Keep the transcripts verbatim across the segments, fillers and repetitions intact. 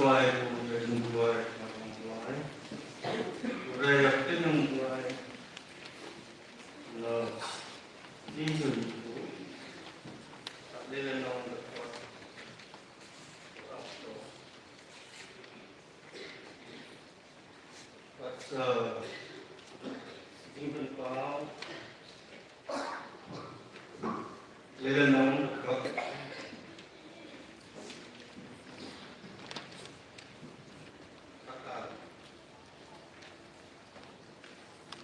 Wai bu de jin wai ma tong wai. Re yak tin nung wai. No. Ni sun bu. Tak lele nong de kot. But uh, jingpynpaw lele nong de kot. Kata.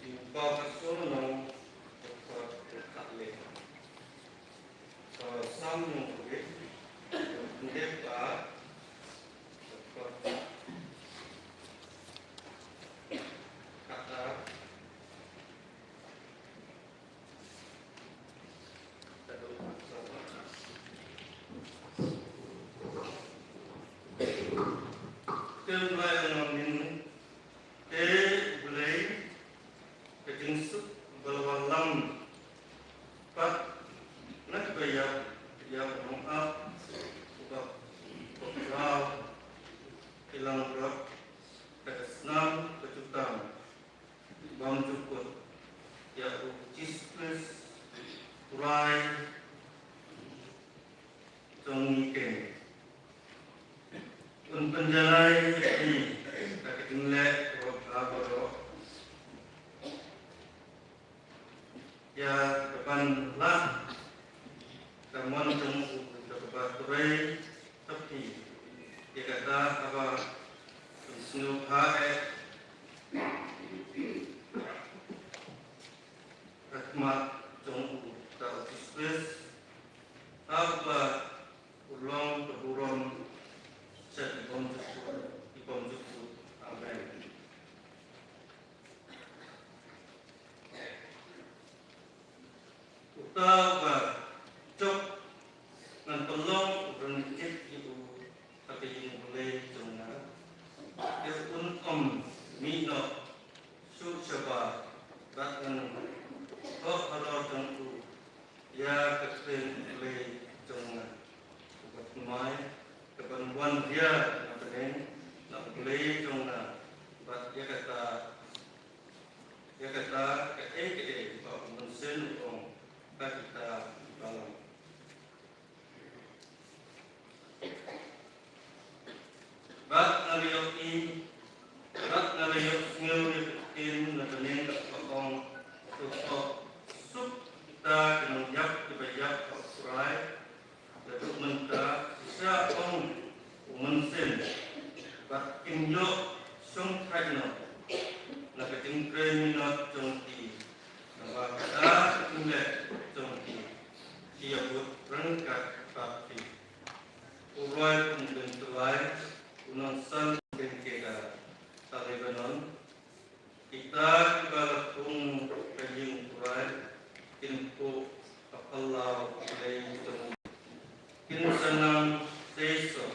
Jingpynpaw ka sur nong de kot de kat le. So sam nong de. Ndep ka. De kot. Kata. Tynrai ong ma ngi, te Blei, ka jingsuk ba la wallam pat na kiba ïap, ïap nong ap, uba, uba khraw, ki langbrot, ka snam, ka jutang. Bym jukut ïa u Jisu Khrist, u Trai jong ngi keiñ. Un pynjalai ïa ngi da ka jingleh kaba bha baroh, ïa kaban lah ka mon jong u da kaba trei. Tapi ïa kata haba pynsngewbha eh ka khmat jong u da u Jisu Khrist, haba u long ka burom sha ki bymjukut, ki bymjukut. Amen. Uta uba jop ngan pynlong u ryntip ïa u ha ka ïing U Blei jong nga. Te un ym mih noh shuh shabar, bad ngan thoh halor jong u ïa ka ktien U Blei jong nga uba thymmai, kaban wan ria na bneng na U Blei jong nga, bad ïa kata, ïa kata kaei kaei ba u Mynsiem u ong ha kita ki balang. Bad nga la ïohi, bad nga la ïohsngew ïa ka ktien na bneng kaba ong, to suk, suk kita ki nongïap kiba ïap ha U Trai, naduh mynta shisha, ong u Mynsiem, bad kin ïoh shongthait noh na ka jingtrei minot jong ki. Namar ka da ka jingleh jong ki, ki ïa bud ryngkat bad ki. U roi kum u tynrai, u nongsan kum u kenkeda ha Lebanon. Kita kiba la thung ha ïing U Trai kin khuh ha phyllaw U Blei jong ngi. Kin sa nang sei soh,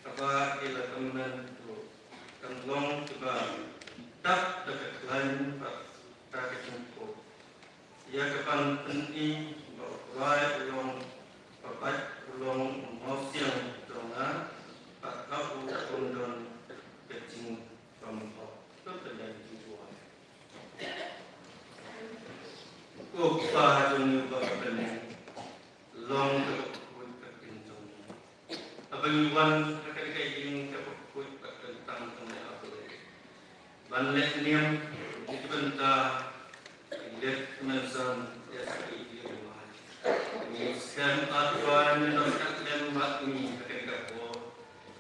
haba ki la kmen ruh kan long kiba dap da ka khlaiñ bad da ka jingkhuh. Ïa kaban pyni ba U Trai u long ba beit, u long u mawsiang jong nga, bad ha u ym don ka jingbymhok. To pynlong jingduwai. Ko Kpa jong ngi uba ha bneng, long kaba khuid ka ktien jong me. Haba ngi wan ha kane ka ïing kaba khuid ka kyntang jong me, A Blei, ban leh niam na ka bynta ki leit ki mynsan, ïa ki ïing mai. Ngi skhem, A Trai, me don ryngkat lem bad ngi ha kane ka por.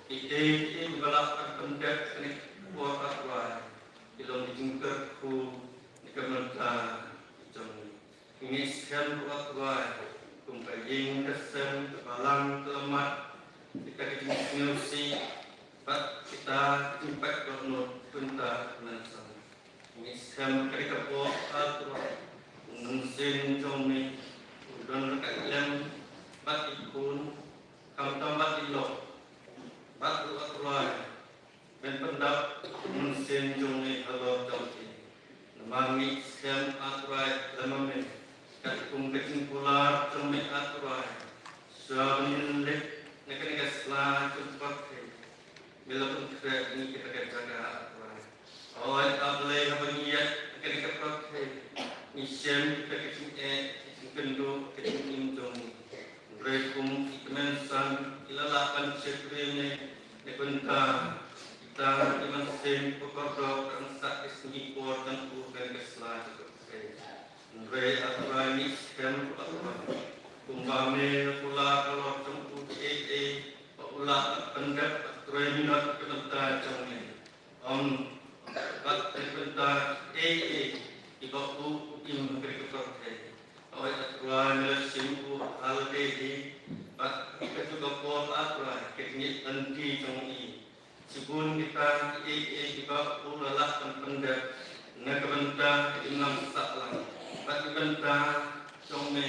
Kiei kiei kiba lah ban pyndep kane ka por, A Trai, ki long ki jingkyrkhu na ka bynta jong ngi. Ngi skhem ruh, A Trai, kum ka ïing ka sem, ka balang ka mat, kita ki jingsngewsih bad kita ki jingpeit dohnud bynta mynsan. Ngi skhem ha kane ka por, A Trai, u Mynsiem jong me un don ryngkat lem bad i khun, khamtam bad i lok, bad ruh, A Trai, men pyndap u Mynsiem jong me halor jong ki. Namar ngi skhem, A Trai, lem ma me, katkum ka jingkular jong me, A Trai, sha ban ïeng leit na kane ka sla jong ka pyrthei, me la i la lah ban shakri ne, ne bynta kita ki mynsiem ba kordor, ka rangsak ki sngi por jong u ha kane ka sla jong ka pyrthei. Hynrei A Trai, ngi ïeit skhem, A Trai, kumba me la kular halor jong u, kiei kiei ba u lah ban pyndep, A Trai, minot ki bynta jong me. Ym bad ki bynta kiei kiei kiba u im ha kane ka pyrthei. Hooid, A Trai, me la shim u ha lade hi, bad ha kajuh ka por, A Trai, ka jingïaid lynti jong i, shibun kita kiei kiei kiba u la lah ban pyndep na ka bynta ka imlang sahlang, bad ka bynta jong me,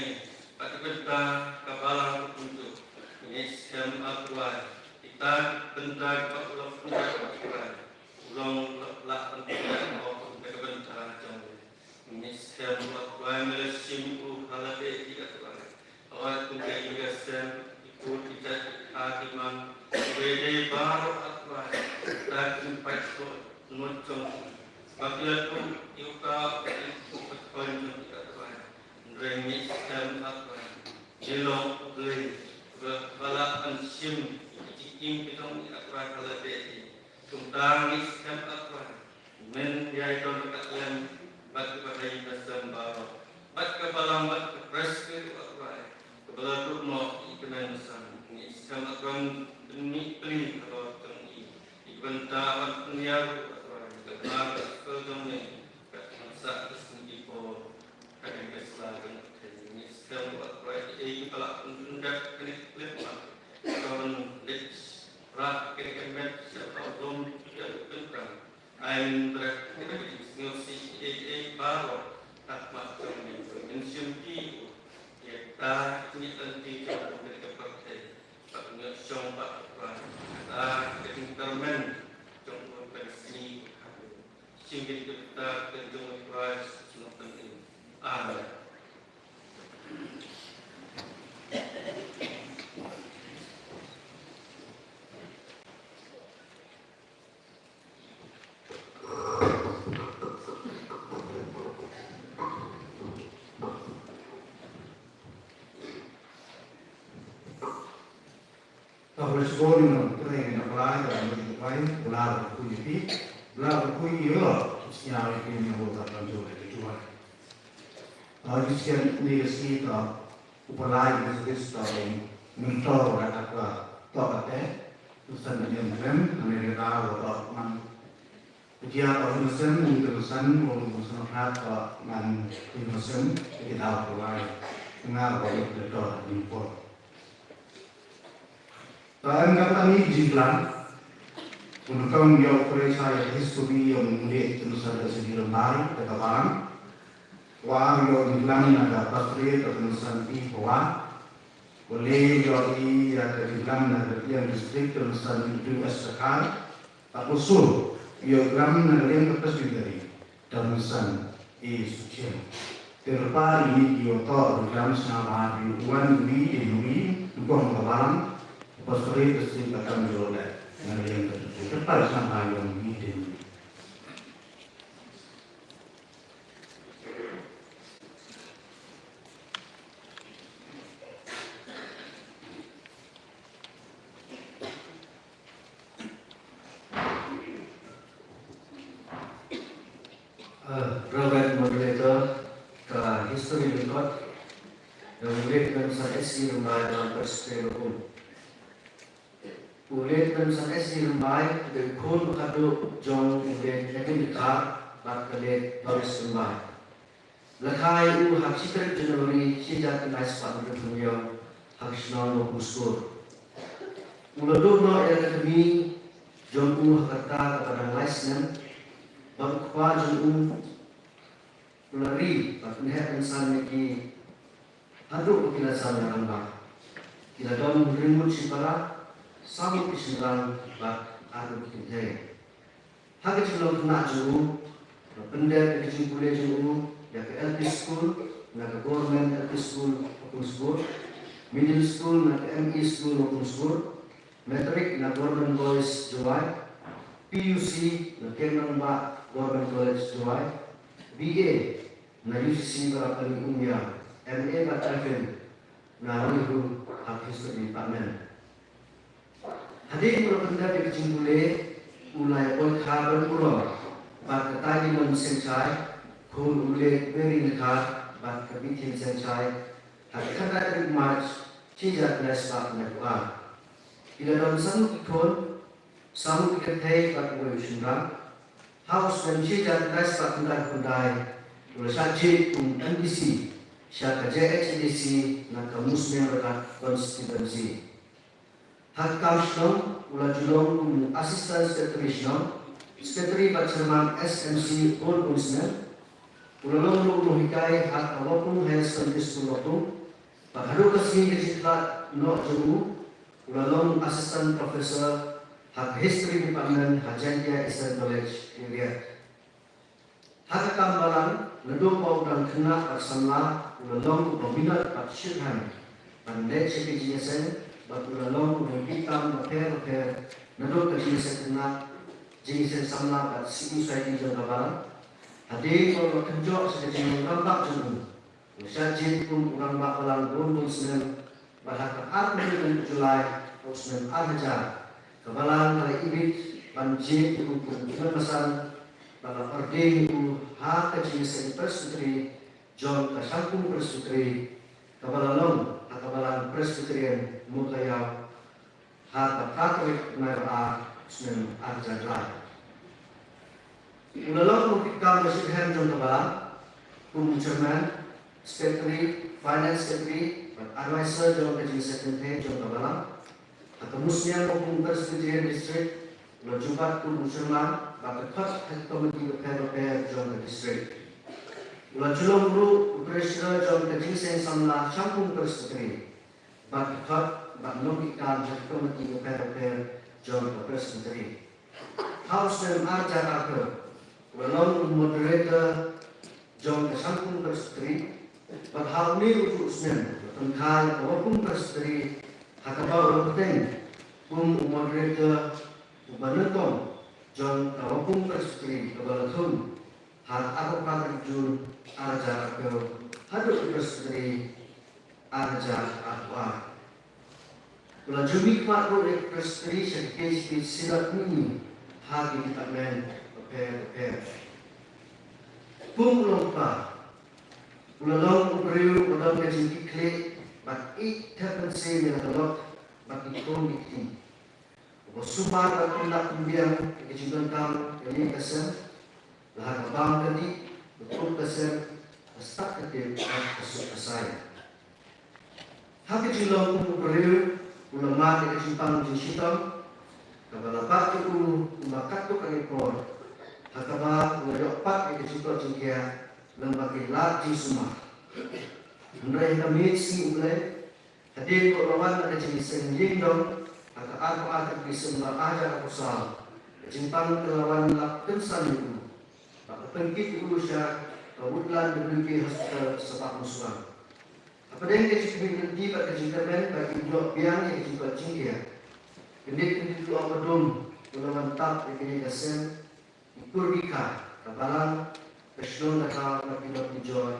bad ka bynta ka balang ka kumjuh. Ngi ïeit skhem, A Trai, kita ki bynta kiba u la pyndep, A Trai, u long u la lah ban pyndep na ka bynta jong me. Ngi ïeit skhem, A Trai, me la shim u ha lade hi, A Trai. Hooid, kumta i la sem i pud i jait i kha i man, i wei dei baroh, A Trai, da ki jingpait shuh nud jong u, ba ki la tuh ïa uta u pathoi jong i, A Trai. Hynrei ngi ïeit skhem, A Trai, me long U Blei ba, ba lah ban shim ïa ki jingim ki jong i, A Trai, ha lade hi. Kumta ngi ïeit skhem, A Trai, men ïai don ryngkat lem bad kiba ïeit na sem baroh, bad ka balang bad ka press, A Trai, kaba la tuh noh ïa ka kmen ka san. Ngi ïeit skhem, A Trai, men mih pli halor jong i, ïa ka bynta ban pynïar, A Trai, ka bynta ka gospel jong me, ka rangsak ki sngi ki por ha kane ka sla jong ka pyrthei. Ngi ïeit skhem, A Trai, kiei kiba lah ban pyndep kane ka khyllipmat, ka ban leit rah kane ka met sha ka lum ka pyntrang. Ai men bret ïa ka jingsngewsih ïa kiei kiei baroh ha khmat jong me. Men shim ki ïa ka jingïaid lynti jong u ha kane ka pyrthei. Bad men shong bad u Khrist ha ka jingkyrmen jong u ha kane ka sngi kaba khatduh. Shisien ngi kyrpad ha ka kyrteng jong u Khrist, u Trai jong ngi. Amen. Ka pura shibun ïa u nongtrei, ïa u Blei, ïa u Blei, u Blei, u Blei, u Blei, u Blei, u Blei, u Blei. Ah, ju sien ni ka sngi ka u Blei Jisu Khrist u myntoi da kata ka tok kata, u san da ïeng khlem, hangne ka daw ka tok man. Ka jia ka u mynsiem, u mynsiem, u mynsiem ka tok man, u mynsiem, ka daw ka Blei. Nga ka u myntoi da ïeng por. Te em ka tang ïa ki jingklam, u nyngkong ïa u pyrshah ïa ka history ïa u Myndih Tynsan S C Rymbai da ka balang. Wa ïa u jingklam na ka Pastorate Tynsan P Phawa. Wa le ïa i ïa ka jingklam na ka Ian District Tynsan W S Chakhar. Bad u sur ïa u jingklam na ka liang ka Presbytery. Tynsan i Suchiang. Te lypa ïa i ïoh toh ruh jam sngewbha ïa u wan wi ïa wi nyngkong ka balang. Pastorate District ka kam jong leh na liang ka tu. Te lypa sngewbha ïa wi ïa wi. Uh, Reverend Moderator, ka history lyngkot, da u Late Tymmen San S C Rymbai, ba la participate ruh. U Late Tymmen San S C Rymbai, u dei u khun ba khatduh jong u Late Edwin Dkhar, bad ka Late Doris Rymbai. La kha ïa u ha ka shi tarik January, shi hajar khyndai spah hynriew phew hynñiew, ha ka shnong Mawkngskur. U la duh noh ïa ka kmie jong u ha ka rta kaba dang lai snem, bad u kpa jong u u la ri bad pynheh pynsan ïa ki haduh ba ki la san rangbah. Ki la don hynriew ngut shipara, saw ngut ki shynrang bad arngut ki kynthei. Ha ka jinglong khynnah jong u, la pyndep ïa ka jingpule jong u ïa ka L P school na ka Government L P School Mawkngskur, Middle School na ka M E School Mawkngskur, Matric na Government College Jowai, P U C na Kem Rangbah Government College Jowai, B A na U C C Barapani Umïa, M A bad M Phil na Rangihu ha ka History Department. Hadien ba la pyndep ïa ka jingpule, u Laipoikha Banburom bad ka Taidinong Sengshai, khun u Lehbeiring Dkhar bad ka Bithiang Sengshai, ha ka khatar tarik March shi hajar khyndai spah khyndai phew ar. Ki la don san ngut ki khun, san ngut ki kynthei bad uwei u shynrang. Ha u snem shi hajar khyndai spah khyndai phew khyndai, u la shah jied kum MDC sha ka JHADC na ka Musniang Rngad Constituency. Ha ka kam shnong, u la ju long kum u Assistant Secretary Shnong, Secretary bad Chairman SMC bun bun snem. U la long ruh u nonghikai ha ka Wapung Higher Secondary School Wapung, bad haduh ka sngi ka jingkhlad noh jong u, u la long Assistant Professor ha ka History Department ha Jaintia Eastern College, Khliehriat. Ha ka kam balang, naduh ba u dang khynnah bad samla, u la long uba minot bad shitrhem ban leit sha ki jingïaseng, bad u la long u nongkit kam bapher bapher, naduh ka jingïaseng khynnah, jingïaseng samla bad civil society jong ka balang. Hadien ba u la kynjoh sha ka jinglong rangbah jong u, u la shah jied kum u rangbah balang bun bun snem, bad ha ka arphew hynriew tarik July u snem ar hajar, ka balang ka la ibit ban jied ïa u kum u nongbasan, bad la ordain ïa u ha ka jingïaseng Presbytery jong ka Shangpung Presbytery, kaba la long ha ka Balang Presbyterian Mowkaiaw, ha ka phra tarik Naiwieng, snem ar hajar lai. U la long u nongkit kam ba shitrhem jong ka balang, kum u Chairman, Secretary, Finance Secretary, bad Advisor jong ka jingïaseng kynthei jong ka balang. Ha ka Musniang Wapung Presbyterian District, u la ju bat kum u Chairman bad dkhot ha ki komiti bapher bapher jong ka district. U la ju long ruh u Treasurer jong ka jingïaseng samla Shangpung Presbytery, bad dkhot bad nongkit kam ha ki komiti bapher bapher jong ka Presbytery. Ha u snem ar hajar arphew, u la long u Moderator jong ka Shangpung Presbytery, bad ha une ruh u snem, u la pynkha ïa ka Wapung Presbytery, ha kaba u la bteng kum u Moderator uba nyngkong jong ka Wapung Presbytery kaba la thung ha ka arphew phra tarik Jun ar hajar arphew, haduh u Presbytery ar hajar arphew ar. U la ju mihkhmat ruh ïa ka Presbytery sha ka K J P Synod mihngi ha ki department bapher bapher. Kum u longkpa, u la long u briew uba don ka jingkitkhlieh bad ïeit thep mynsiem ïa la ka lok bad ki khun ki kti. Uba sumar bad pynlap pynbiang ïa ka jingdonkam ka ïing ka sem, la ha ka bam ka dih, ka kup ka sem, ka stad ka tip bad ka suk ka sai. Ha ka jinglong kum u briew, u la mad ïa ka jingpang jingshitom, kaba la bat ïa u kumba katto katne por, ha kaba u la ïoh pat ïa ka jingtoh jingkhiah lyngba ki lad jingsumar. Hynrei ha ka miet sngi U Blei, hadien ba u la wan na ka jingïaseng ïingdong ha ka arphew ar tarik December ar hajar arphew saw, ka jingpang ka la wan lap kynsan ïa u, bad la pynkit ïa u sha ka Woodland W K Hospital, Sabah Musuang. Hapdeng ka jingkhmih lynti bad ka jingkyrmen ba kin ïoh biang ïa ka jingtoh jingkhiah, kyndit kyndit ruh ba dum u la wan tap ïa kane ka sem, ki kur ki kha, ka balang, ka shnong ka thaw, bad ki dot ki jot,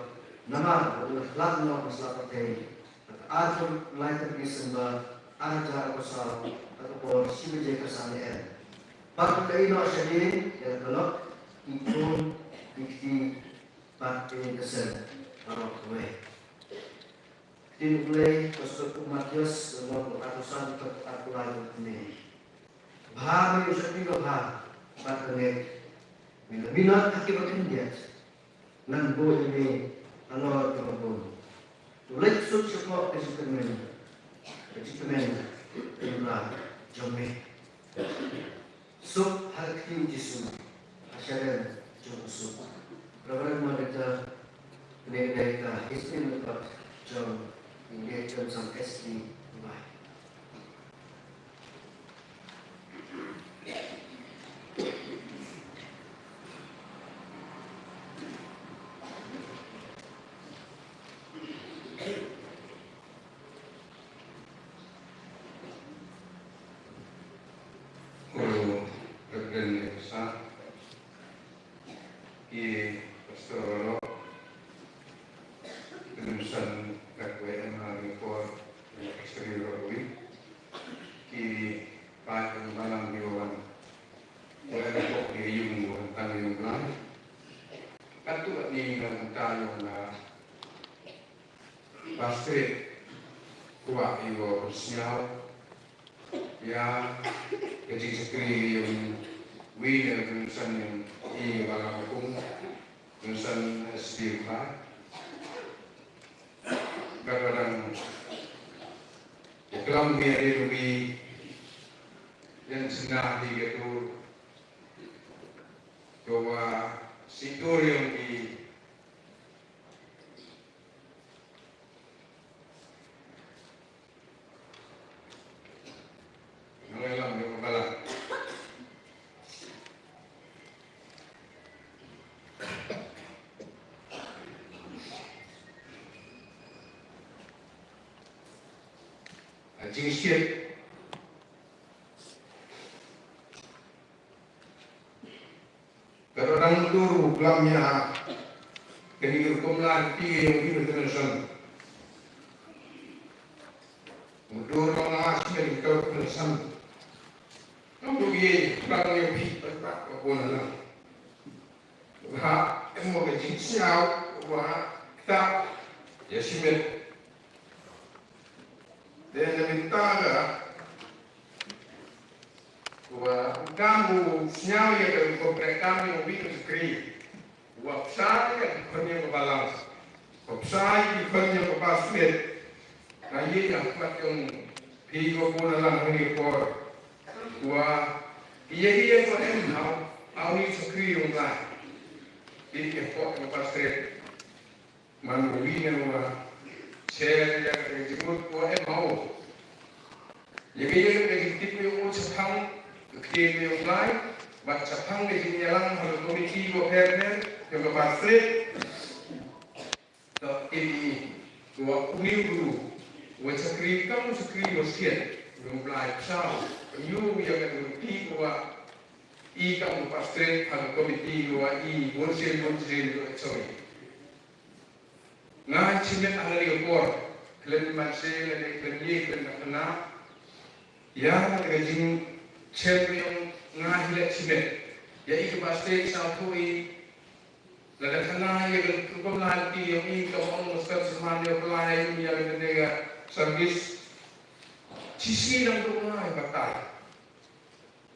namar ba u la khlad noh na sla pyrthei ha ka arphew lai tarik December ar hajar arphew saw, ha ka por shi baje khatsan A M. Bad u la ïeh noh shadien ïa la ka lok, ki khun, ki kti, bad ka ïing ka sem baroh kawei. Ktien U Blei ka sdot u Mathaios, lynnong arphew san, dkhot arphew lai bad khyndai. Bha me u shakri babha bad bangeit, me la minot ha kiba khyndiat, ngan buh ïa me halor kiba bun. To leit suk shapoh ka jingkyrmen, ka jingkmen ka jingkyrmen jong me. Suk ha ka kti U Jisu, ha shadem jong u suk. Reverend Moderator, kane ka dei ka history record jong i Reverend Sam S D Dubai. U Reverend Nehsah, ki pastor baroh, ki kynsan, ka kwah em ha kane ka por, ki pastor baroh, ki Ai, ka balang ïa wan. Wan ka pok ïa yung wan tang yung lai. Katto katne na ka bynta ïa u Pastor, kwah ïa u sñiaw ïa ka jingshakri ïa uwei na ka kynsan ïa i Balang Kum, kynsan S D Bai. Ka dang ïa klam ïa ri rubi ïa sna di ka tur. Ko wa si tur ïa uwei. Nang ïalam ïa ka balang. A jingshit. Ka dang dur u klam ïa kane ka rukom lynti ïa u United Nation. U dur long a smen ka United Nation. Ngam dei ïa ka ïa phi ba ba ba bun lang. Ha em mo ka jingsiaw wa ta ïa simet. Te na bynta ka Wa u kam u sñiaw ïa ka, ko prekam ïa u Bishop Kri. Wa psa ïa ki khon ïa ka balang. Wa psa ïa ki khon ïa ka pastor. Ka ïa ïa khmat ïong phi ko puna lang hangne por. Wa ïa ïa ko em hau, hau ni sakri ïong lai. Ïa ïa ko ka pastor. Man u wi ne wa share ïa ka jingmut wa em hau. Ïa ka ïa ka jingtip ïa u shaphang ka ktien ïa u Blai, bad shaphang ka jingïalang ha ka komiti wa pher pher, ïa ka ba slet. To tip ïa wa u ni u ru, wa shakri kam shakri wa siat, ïa u Blai psaw, ïa u ïa ka jingtip wa i kam u pastor ha ka komiti wa i bun sien bun sien wa sorry. Nga chimet ha kane ka por, khlem mansei lane khlem ïa khlem ka khana. Ïa kane ka jingchem ïong nga hi leh chimet. Ïa i kaba state sa phu i. Lada khana ïa ka rukom lynti ïong i kaba ong Ustadh Salman ïa ka lai ïa kane ka service. Shisha dang tu nga ïa batai.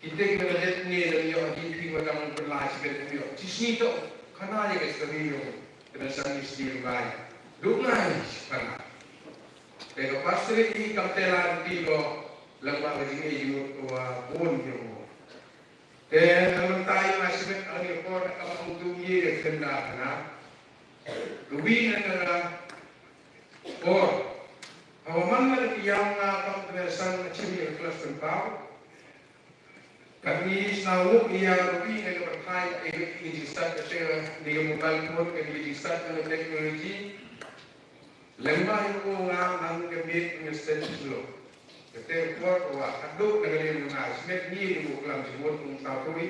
Kita kiba la dep ne la ïoh hi phi ba dang pynlait shi bynta ïoh. Shi sngi to khana ïa ka sdang ïoh. Kena sdang ïoh sdang ïoh lai. Duk lai shi khana. Te ka pastor ni kam te la ti ko lang ba ka jingïoh ïoh ko wa bun ïoh. Te la mynta ïoh la shi bynta ïoh ko da ka ma tu ïoh ïoh kena khana. Rubi na ka por. Hawa man la ki ïam na kam kena sang na chim ïoh kelas pynpaw. Kane sna wuk ïa rubi na ka pyrthai, eh, ki jingstad ka te, ni ka mobile phone, ka ki jingstad ka technology. Lem ba ïa u nga nang ka miet ka stad slo. Ka te por ko wa, ka duk na ka lem nga, smet ni ni u klam jingmut ung sa pui.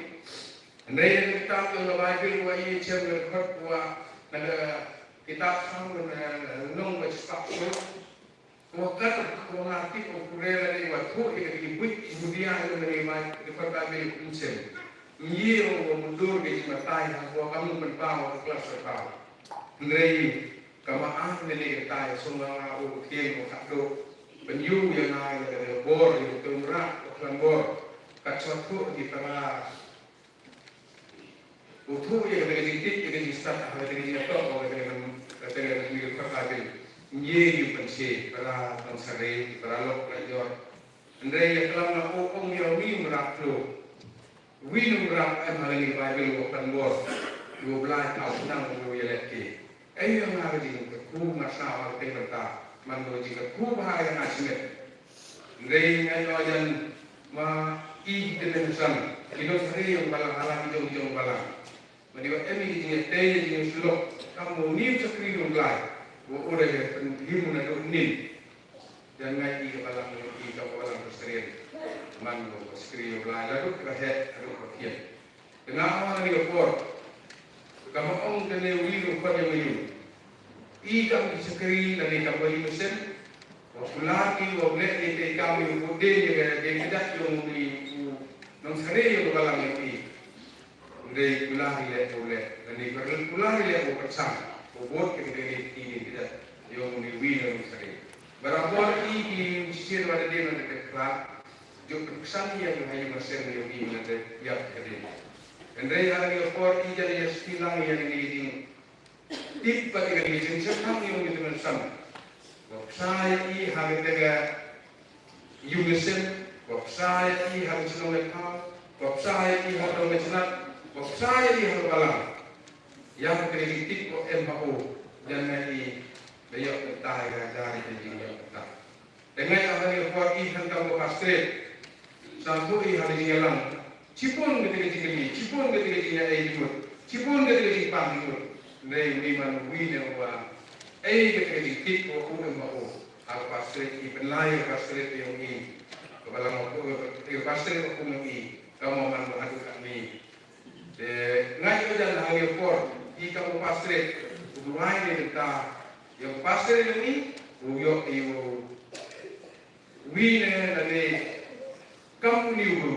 Ndai na ka kitab ka Bible wa ïa chem na ka khot wa, na ka kitab sang na nong wa spak slo. Ko kat ko nga tip ko pure la dei wa thuh ïa ka dei buit Judia ïa ka dei mai ka pat ka dei kumsem. Ngi ïa wa mundur ka jingbatai ha ko kam pynpaw ka klas ka paw. Hynrei ka ma ah ne ne ka tai song nga nga u ktien ko kat do. Pynïu ïa nga ïa ka dei bor ïa ka tumra ko klan bor. Kat sa thuh di para U thuh ïa kata ka jingtip, ïa ka jingstad, ha kata ka jingïatoh, ha kata ka jingïatoh, ha kata ka jingïatoh. Ngi ïa pynshai, para tong sare, para lok, para jor. Hynrei ïa klam na u ong ïa u wi mrap lo. Wi mrap em ha kane ka Baibl u khlem bor. U Blai thaw nang u ïa lehke. Ei ïa nga ka jingkyrkhu nga sngewbha te bynta man ka jingkyrkhu bha ïa nga shimet. Hynrei nga ïoh jan ma i ki tymmen san ki nongshakri jong balang ha la ki jong jong balang. Ma dei ba em i ki jingïatei jingïasyllok kam u nim shakri jong Blai. Wa u dei ka pynhim na duk nim. Jan ngai i ka balang i ka balang Presbyterian. Man ka shakri jong Blai la duk ka het la duk ka khian. Te nga ong ha kane ka por, kaba ong kane u ri u khot ïa nga ïa u. I kam ki shakri lane kam ka ïing sem. Wa kular ki wa u leh ïa ki kam ïa u bud dien ïa ka dieng kjat ïa u ngi u nongsari ïa u balang ïa u i. Hynrei kular i leh u leh lane kular i leh u pyrshang u bud ka dieng kjat ïa u ngi wi nongsari. Barabor i ki shisien wa da dien wa da dien khlad. Juk pyrshang ïa u ha ïa u mynsiem ïa u i na da ïap ka dien. Hynrei ha ïa por i jan ïa spi lang ïa ngi ding. Tip pat ïa ka dei ka jingsngewthuh ïa u Mynsiem Bakhuid. Wa pynshai ïa i ha ka dei ka ïa u mynsiem, wa pynshai ïa i ha ka jinglong ka thaw, wa pynshai ïa i ha ka dong ka jnat, wa pynshai ïa i ha ka balang. Ïa ka dei ka jingtip wa em ha u, jan ngai i da ïoh ka tai ka jari ka jingïoh ka tai. Te nga ïa ha ïa por i han kam ko pastor. Sa ko i ha ïa lang. Chipon ka te ka jingkali, chipon ka te ka jingïa ei jingmut, chipon ka te ka jingpang jingmut. Nei ni man wi ne wa. Ei ka te ka jingkit ko u em ba o. Ha pastor i penlai pastor te yong i. Ka balang ko ka pastor ko yong i. Ka mo man wa hadu ka ni. Te nga ïa jan ha ïa por i ka mo pastor. U duwai ne ta. Ïa pastor yong i. U ïoh i u Wi ne lane kam uni u bru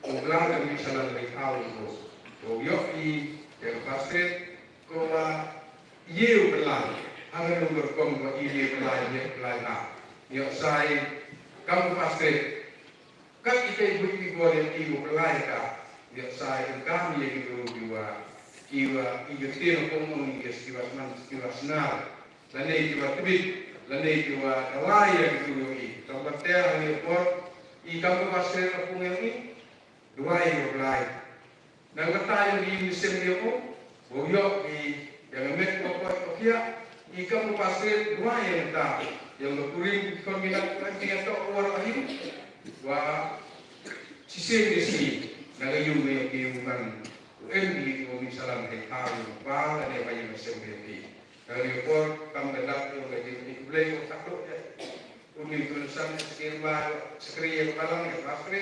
u blang ka mi salan le kau u bru. Ko ïoh i ïa ka pastor ko ma ïa u blang. Haba u bru kom ko ïa u blang ïa u blang ha. Ïoh sai kam u pastor. Kat i kai bui i bor ïa i u blang ka. Ïoh sai u kam ïa ki bru ki wa ki wa i ïoh tien ko mong ïa ki wa man ki wa snar. Lane ki wa tbit, lane ki wa dawai ïa ki tu ïa ki. Tang ba ter ha ïa por, i kam ka pastor ka pung ïa ki, dawai ïa ki lai. Nang kata ïa ki mission ïa ko, bo ïa ki, ïa ki met ko ko ko kia, i kam ka pastor dawai ïa kata, ïa ki kurim ki kon ki nak kan ki to war ahi, wa sisien ki si, nang ïa ki ïa ki man, em ki ko mi salam hai pa, pa, lane pa ïa mission ïa ki. Ka ri por kam da dak ïa ka jingïeit Blei ka katu ïa. Uni tu san skir ba skri ïa ka balang ïa ka skri.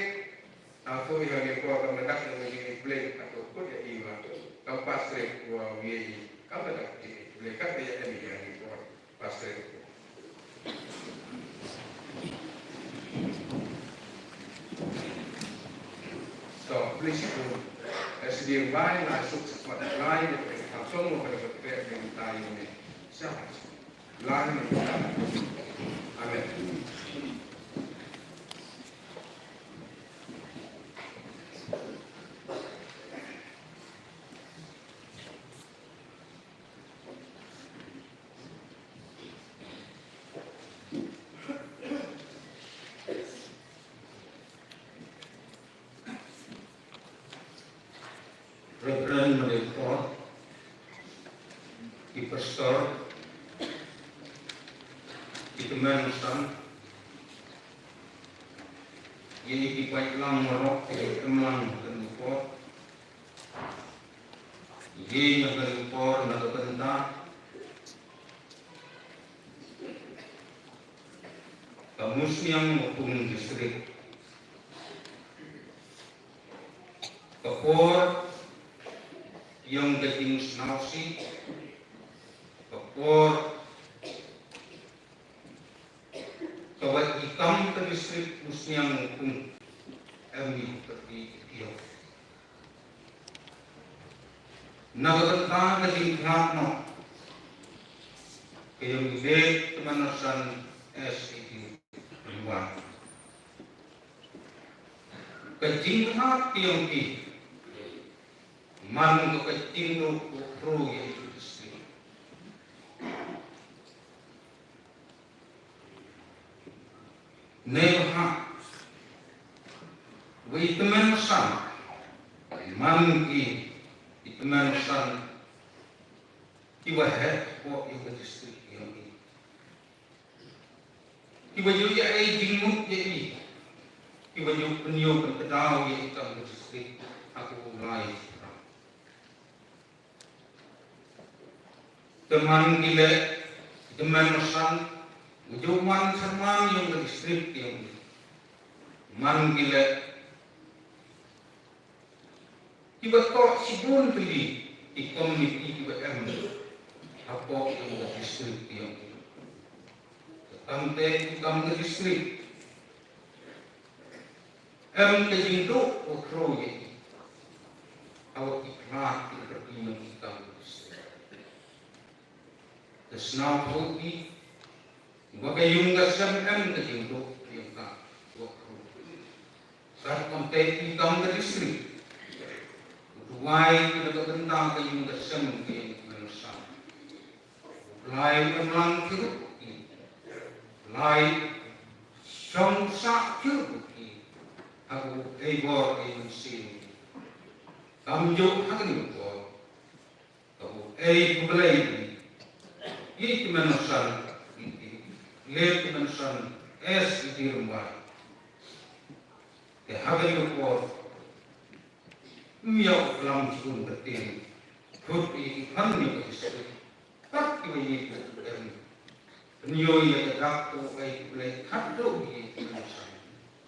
Aku ïa ri por kam da dak ïa ka jingïeit Blei ka katu kut ïa i ba. Kam pa skri wa wi kam da dak jingïeit Blei ka ïa ri ïa ri por pa skri. So, please, uh, as the environment, I should support the line, if they have some of the prayer in time, so, line, amen. Reverend Manager, ki pastor, ki tymmen san, ïa ki paitlang marok, ki tymmen kan por, ïa na kan por na ka bynta, ka Musniang Mukung District. Ka por ïong ka jingsnausi, ka por ka wat i kam ka district Musniang Mukung, em i ka ti ïong. Na ka bynta ka jingkhlad noh ka ïong i Lek Tymmen San S E D Pynwan. Ka jingkhlad ka ïong i man ka ka jingru ku ru ïa i district. Ne ba ha. Wei tymmen san. Man ki, i tymmen san. Ki wa heh ko i ka district ïong i. Ki wa ïoh ïa i jingmut ïa i. Ki wa ïoh pynïoh pynpdaw ïa i kam ka district. Aku lai. Te man ki leh, te man san, u ju man sharman ïong ka district ïong. Man ki leh, ki ba toh shibun pili, ki community ki ba em, hapoh ïong ka district ïong. Kam te ki kam ka district. Em ka jingduh u khro ye. Awa ki pla ki ka ki nong ki kam ka district. Ka snaw khro ki. Wa ka yung ka sem em ka jingduh yung ka. Wa khro. Ka kam te ki kam ka district. Duwai ki da ka benda ka yung ka sem ki yung ka nusam. Lai em lang ki ruh ki. Lai shong sa ki ruh ki. Aku ei bor ei mynsiem. Kam juk ha kani bor. Aku ei ku belai ki. Ki ki menosan ki. Le ki menosan es ki di rumbai. Te ha kani bor. Ym ïoh klam jingkut ka tieng. Khut ïa ki phan ïa ka history. Pat ki ba ïeit ka tieng. Pynïoh ïa ka dak to ai ki blei khat to ïa ki nongsan.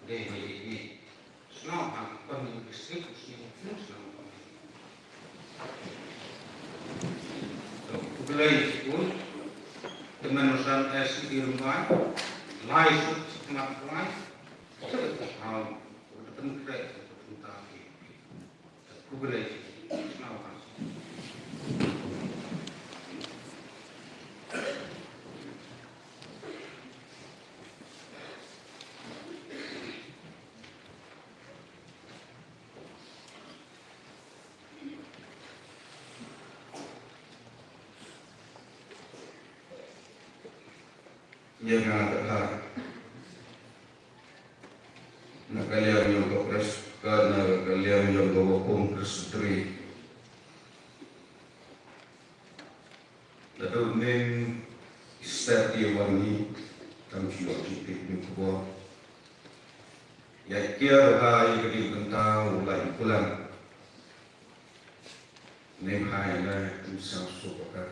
Dei ba ïeit ïeit. Sngewbha ki phan ïa ka history, sngewbha, sngewbha. To, ki blei jingkut. Te men nongsan ai si di rumbai. Lai suk suk mat lai. Suk suk hau. Suk suk mat lai. Ïa nga te ha. Na ka liang jong ka pres, ka na ka liang jong ka Wakum Presbytery. Naduh mynstep ïa wan ngi, kam ju ïoh ju tip ïa ka bor. Ïa kiar ha ïa ka ding bynta u la ïa kulam. Nang hai na ym sang suk ka.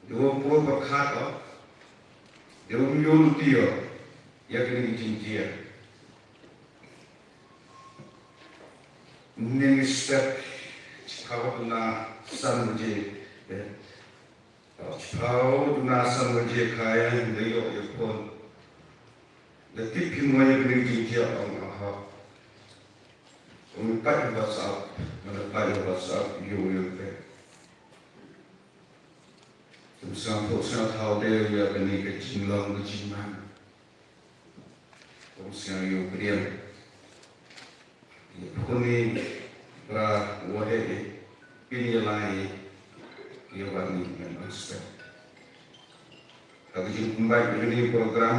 Dei u pyrkhat o, dei u ïoh lynti o ïa kane ka jingjia. Mynstep shiphew duna san baje, eh, shiphew duna san baje khaïa, da ïoh ïa phone. Da tip phi mo ïa kane ka jingjia, ong, aha. Ong, pat ïa WhatsApp, mynta pat ïa WhatsApp, ïoh ïa phi. Kum sngewthuh sngewthaw de ïa kane ka jinglong ka jingman. Kum sngewthuh pdiang. Ïa puni pra wahe pin ïa lai ïa wani ngan ban step. Ka jingkumbai ïa kane program.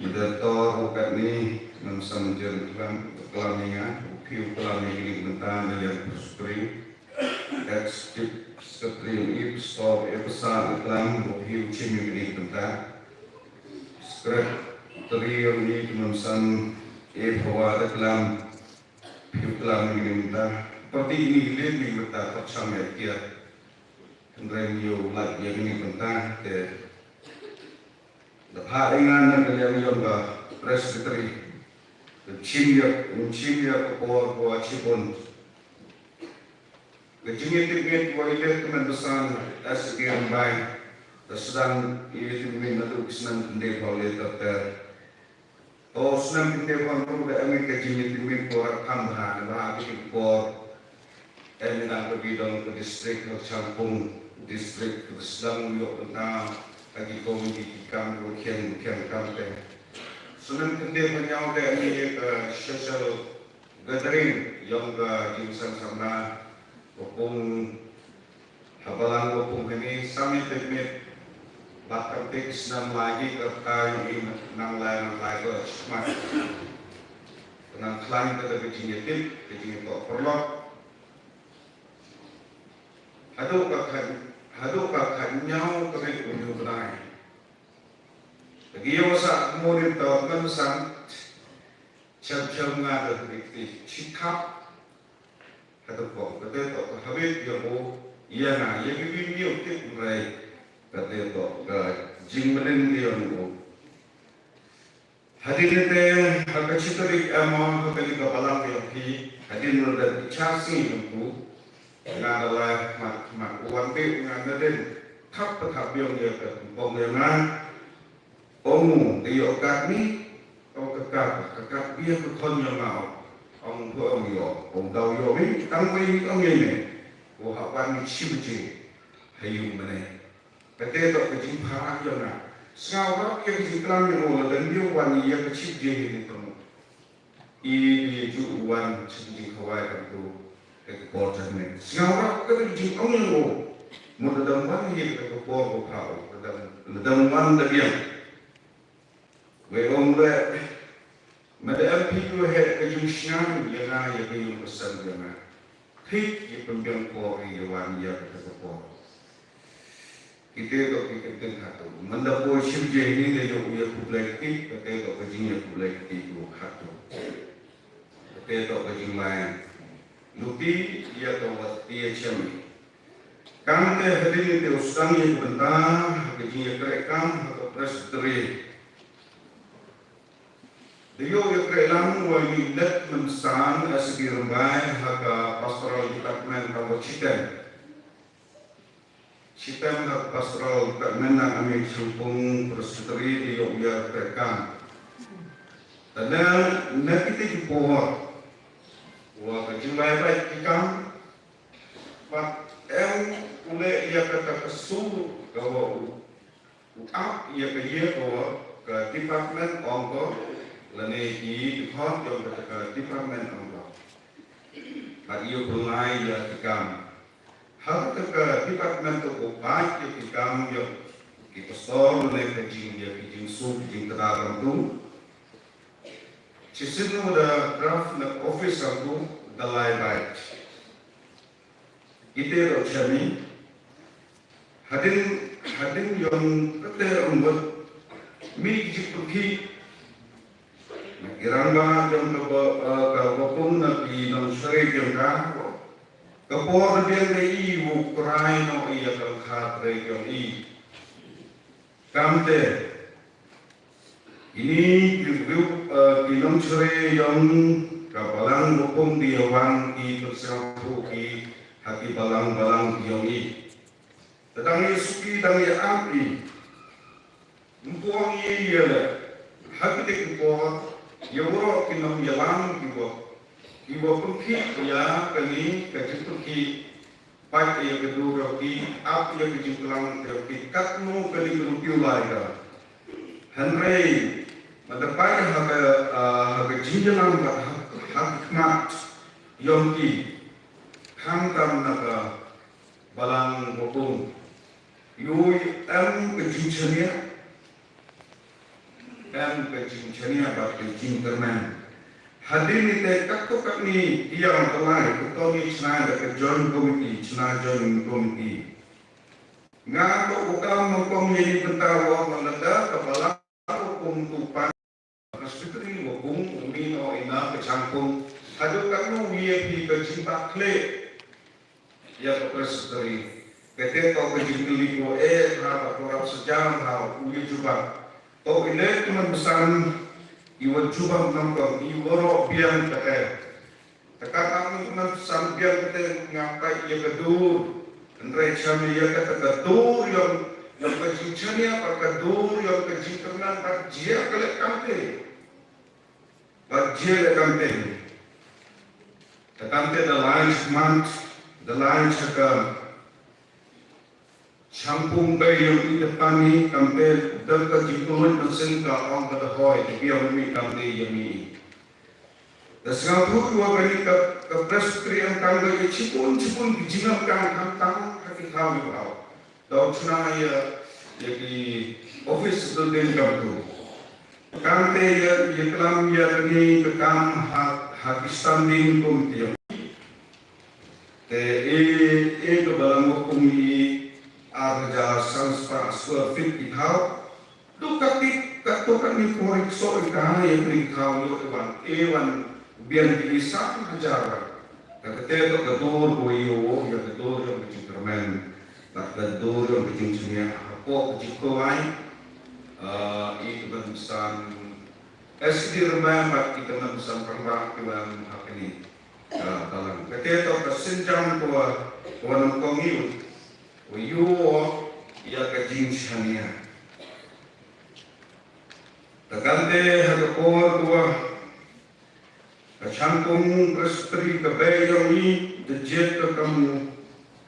Moderator u katni, ngam sam jin klam, klam ïa nga, u phi u klam ïa kine ki bynta na liang Presbytery. Executive Secretary u i, Pastor e Pastor u klam, u phi u chim ïa kine ki bynta. Secretary u i, ngam sam e Phawa da klam, phi u klam ïa kine ki bynta. Parti kine ki leh kine ki bynta, pyrshang ïa kiar. Hynrei ïa u lait ïa kine ki bynta, te Da phah ïa nga na ka liang jong ka Presbytery. Ka chim ïa, ka chim ïa ka por ka shibun. Ka jingïatipmit wa i leh ka men basan S K Rymbai. Ka sdang ïatipmit naduh ki snem khyndiat phaw leh ter ter. To snem khyndiat phaw hynriew da em ka jingïatipmit por kham bha, bha ki por. Em, na ka bynta ka district ka Shangpung district ka sdang ïoh bynta ha ki kong ki kam ko khian khian kam te. Snem khyndiat phaw hynñiew te em ka social gathering jong ka jingïaseng samla ka pung ha balang ka pung kane sami pekmit. Bad kam te ki snem lai ki ka kai i nang lai nang lai ko smat. Nang khlaiñ ka ka jingïatip ka jingïatop paralok. Haduh ka kha, haduh ka kha ñiaw ka rit u ñiaw bnai. Lagi ïa u sa mo rit ta man san. Cham cham nga da rit ti chikap. Haduh ko ka te to ka habit ïa u ïa nga ïa ki wi ñiaw tip rai. Ka te to ka jingmlin ïa u. Hadien te, ha ka shi tarik, em, ha kane ka balang ïa phi, hadien ba da bichar sngi jong u, nga da lai khmat khmat, u wan beh nga nadien, Thap ka thap biang ïa ka pong ïa nga. Ong u, te ïoh kat ni, ong ka kat, ka kat biang ka khon ïa nga. Ong pho ong ïoh, ong daw ïoh ni, tang wei ni ong ïa ne. Ko hap wan ni shi baje ha ïung mane. Kate to ka jingpha ïa nga. Sngewrap ïa ka jingklam ïa u, lada ym wan ïa ka shi baje hi ni tong. I dei ju wan sha ka jingkhawai katu ka por jong me. Sngewrap ka dei jingong ïa u. Mut lada wan hi ka por ba pha u, lada wan da biang. Wei ong le, ma da em phi u he ka jingshngaiñ ïa nga ïa ka jingpynsan ïa nga. Thik ïa pynbiang por ïa wan ïa ka por. Kite to ki kyntien khatu. Mynta poi shim je hini da ïoh ïa khublei kti, kate to ka jingïa khublei kti ko khatu. Kate to ka jinglai. Luti ïa ka wat ïa chem. Kamte hadien te u sdang ïa ka bynta ha ka jingïakhreh kam ha ka presbytery. Da ïoh ïakhreh lang wa ïa u Lehmynsan S D Rymbai ha ka pastoral department ka wa chitem. Chitem ha ka pastoral department na ka Shangpung Presbytery da ïoh ïakhreh kam. Te na, na kite ki por wa ka jinglai bait ki kam, bad em u leh ïa kata ka sur ka wa u, u ap ïa ka ïa ka wa ka department ong ko, lane ki dkhot jong kata ka department ong ko. Bad ïa u pynlai ïa ki kam. Ha kata ka department to ko bait ïa ki kam ïa ki pastor lane ka jing ïa ki jingsuk ki jingtdar ram tu. Shisien u da draft na office ram tu da lai bait. Ite ro chami. Hadien, hadien yong kate ong bot. Mi ki jingpynkhih. Na ki rangbah jong ka ba, eh, ka bapung na ki nongshare jong ka. Ka por na biang ka i u krai no i ya ka khat re jong i. Kamte. Ini ki riew, eh, ki nongshare jong ka balang bapung di wan ki pynsngewthuh ki ha ki balang balang jong i. Te dang ïa suki dang ïa ap i. Ym poi ïa ïa le. Ha kite ki por ïa waroh ki nongïalam ki wa, ki wa pynkhih ïa kane ka jingpynkhih. Pait ïa ka dur ïa ki, ap ïa ka jingklang ïa ki, katno kane ka ruh phi u lai ka. Hynrei ma da pait ha ka, ah, ha ka jingïalam bad ha, ha ka khmat ïong ki. Khamtam na ka balang bapung. Ïoh em ka jingshaniah, em ka jingshaniah bad ka jingkyrmen. Hadien ite katto katne ïa ka lai ka toni chna da ka joint committee, chna joint committee. Nga to u kam nongkong ïa ni bynta wa ma lada ka balang bapung tu pan Presbytery wa pung u mi no ina ka changpung. Haduh katno ïa phi ka jingpakhle ïa ka Presbytery. Kate to ka jingkylli ko eh ha ka korap sejam ha u ïa jubab. To i leh ki man besan i wa jubab nongkong i waroh biang kate. Te katba ngi man san biang kate nga pait ïa ka dur. Hynrei cham ïa kata ka dur ïong, ïong ka jingchania bad ka dur ïong ka jingkyrmen bad jia ka leh kamte. Bad jia leh kamte. Te kamte da lai chmant, da lai chaka. Changpung bei ïa u i da pani kamte da ka jingpynlut mynsiem ka ong ka da hoi da biang mi kamte ïa mi. Da sngewthuh wa kani ka, ka Presbytery em tang da ïa chipun chipun ki jingam kang kang tang ha ki thaw ïa baw. Da u chna ïa, ïa ki office building kam tu. Kamte ïa, ïa klam ïa kani ka kam ha, ha ki standing committee. Te e, e ka balang wa pung i ar hajar san spah square feet ki thaw. Du ka tip, ka to ka ni pori kso i ka ha ya pring thaw yo e wan, e wan biang ki san hajar. Ka ka te to ka dur ko yo, ya ka dur yo ka jingkyrmen. Ka ka dur yo ka jingchnia, ha ko ka jingkawai. Ah, i ka ban san S D Rymbai bad ki tymmen san pyrba ki wan ha kani ka balang. Kate to ka synjam ko wa, ko wa nongkong ïu. Ko ïu, ïa ka jingshaniah. Te kane ha ka por kaba ka shangpung Presbytery ka bei jong ngi da jied ka kam u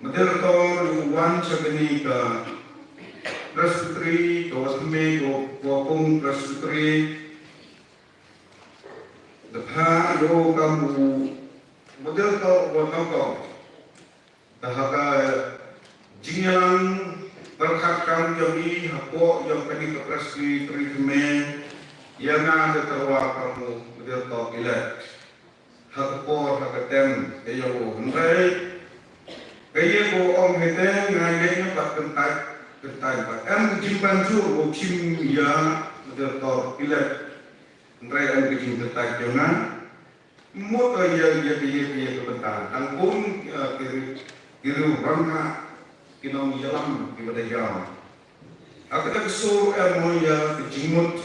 Mdr. Tor u wan sha kane ka Presbytery, ka wa thymmai ka wa pung Presbytery. Da phah ïa u kam u Mdr. Tor u wa nyngkong. Te ha ka jingïalang pyrkhat kam jong ngi hapoh jong kane ka Presbytery thymmai, ïa nga da tyrwa kam u Mdr. Tor Elect. Ha ka por ha ka tem ka ïa u, hynrei ka ïa u ong hynrei nga ïa nga pat kyntait, kyntait pat em ka jingpynjur u shim ïa Mdr. Tor Elect. Hynrei em ka jingkyntait jong nga. Mut ïa ïa ïa ïa ïa ka bynta tang bun, eh, ki ri-, ki riew rangbah, ki nongïalam kiba da ïaw. Ha kata ka sur em mo ïa ka jingmut.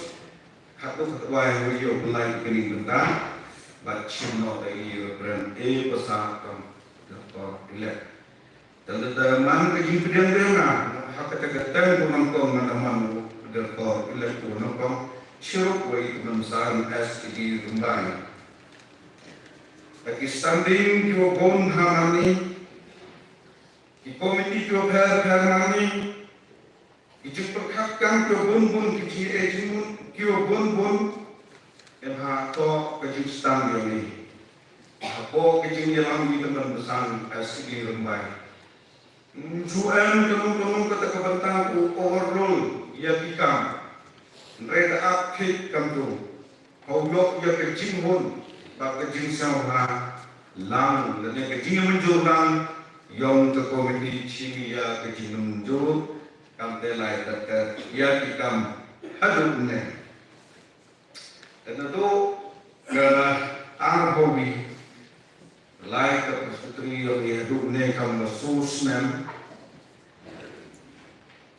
Haduh ka wai mo ïa u Blei kane ka bynta. Bad shim noh da i Reverend A. Pasa kam Doctor Elect. Te lada man ka jingpdiang biang nga, ha kata ka teng ba nyngkong nga da man u Doctor Elect u nyngkong, shuh wei i Kmen San S. T. D. Rymbai. Te ki standing ki wa bun ha mane, ki komiti ki wa pher pher mane, ki jingpyrkhat kam ki wa bun bun, ki jingeh jingmut ki wa bun bun, em ha to ka jingstand yong i. Hapoh ka jingïalam i Kmen San S. T. D. Rymbai. Nju em kano kano kata ka bynta u overrule ïa ki kam. Hynrei da ap khit kam tu. Hau ïoh ïa ka jinghun bad ka jingsngewbha lang lane ka jingmynjur lang yong ka komiti, shim ïa ka jingmynjur kam te lai tat ka ïa ki kam haduh ne. Te naduh ka arphew wi lai ka Presbytery yong i haduh ne kam la snem.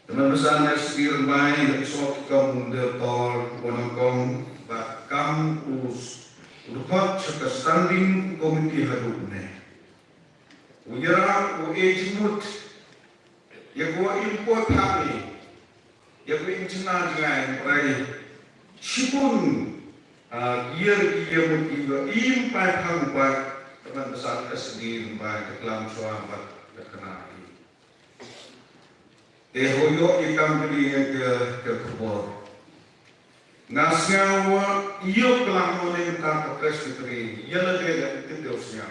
Te Kmen San S. T. D. Rymbai da sngewthuh kam u Doctor wa nyngkong bad kam u s-, u dkhot sha ka standing committee haduh ne. U ïarap u eh jingmut ïa ka wa im poi phang i, ïa ka wa im jngai jngai, hynrei shibun, ah, ïa ki ïa mut ki wa im pai phang pai. Te Kmen San S. T. D. Rymbai te klam shuwa bad te khana i. Te hoi ïoh i kam kali ïa ka, ka khubor. Nga sngew wa ïoh klam mo ne ka Presbytery ïa la de la kit te u sngew.